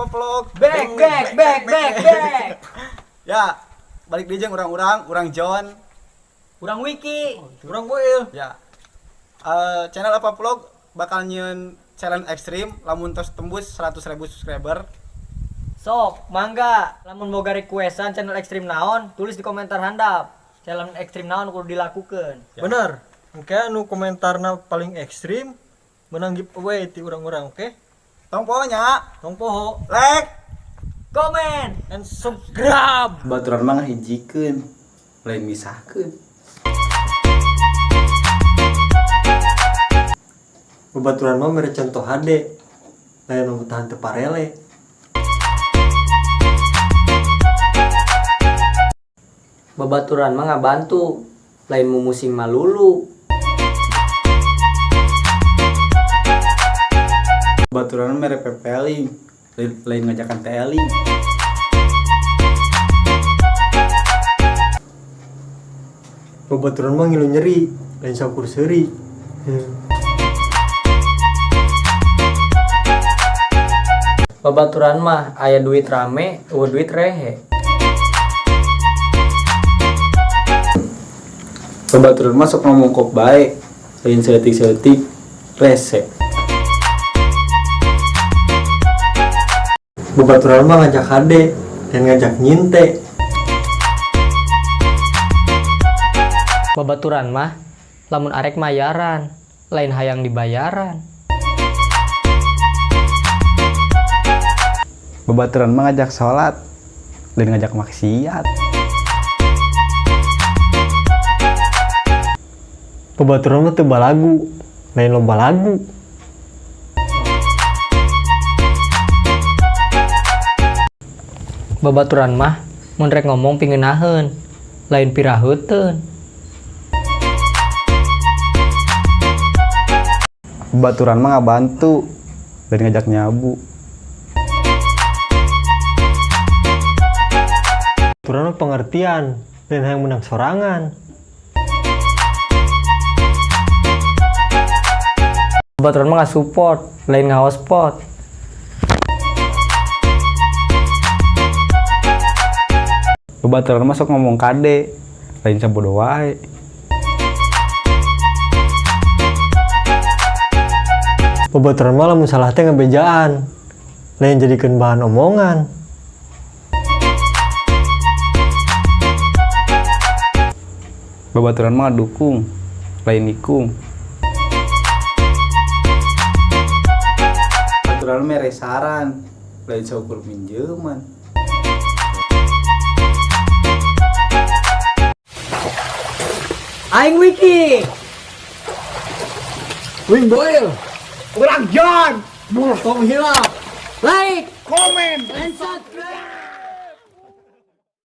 apa vlog. Back back back back back. Ya, balik deui jeung urang-urang, urang John. Urang Wiki. Urang Boil. Ya. Channel apa vlog bakal nyieun challenge ekstrim lamun tos tembus 100.000 subscriber. Sok, mangga, lamun boga requestan channel ekstrim naon, tulis di komentar handap. Challenge ekstrim naon kudu dilakukan. Ya. Bener. Oke, anu komentarna paling ekstrim menang giveaway ti urang-urang, oke? Tong poho nya, Tong poho like, Komen. And subscribe. Baturan mah ngahijikeun, lain misahkeun. Babaturan mah mere contoh hade. Lain nu tahan teu parele. Babaturan mah ngabantu, lain mumusing malulu. Baturan mere pepeling, lain ngajakan teeling. Babaturan mah ngilu nyeri, lain saukur seuri. Babaturan mah aya duit rame, euweuh duit rehe. Babaturan mah sok ngomong bae, lain saeutik-saeutik rese. Babaturan mah ngajak hade, lain ngajak nyinte. Babaturan mah lamun arek mayaran, lain hayang dibayaran. Babaturan mah ngajak sholat, lain ngajak maksiat. Babaturan mah teu balagu, lain loba lagu. Babaturan mah mun rek ngomong pingeunaheun, lain piraheuteun. Babaturan mah ngabantu, lain ngajak nyabu. Babaturan mah pengertian, lain hayang menang sorangan. Babaturan mah ngasupport, lain ngahospot. Babaturan mah sok ngomong kade, lain sabodo wae. Babaturan mah lamun salah teh ngebejaan, lain jadikeun bahan omongan. Babaturan mah dukung, lain nikung. Babaturan mere saran, lain saukur minjeman. Aing Wiki. Wing Boil, Urang John, tong hilap. Like, komen. And subscribe.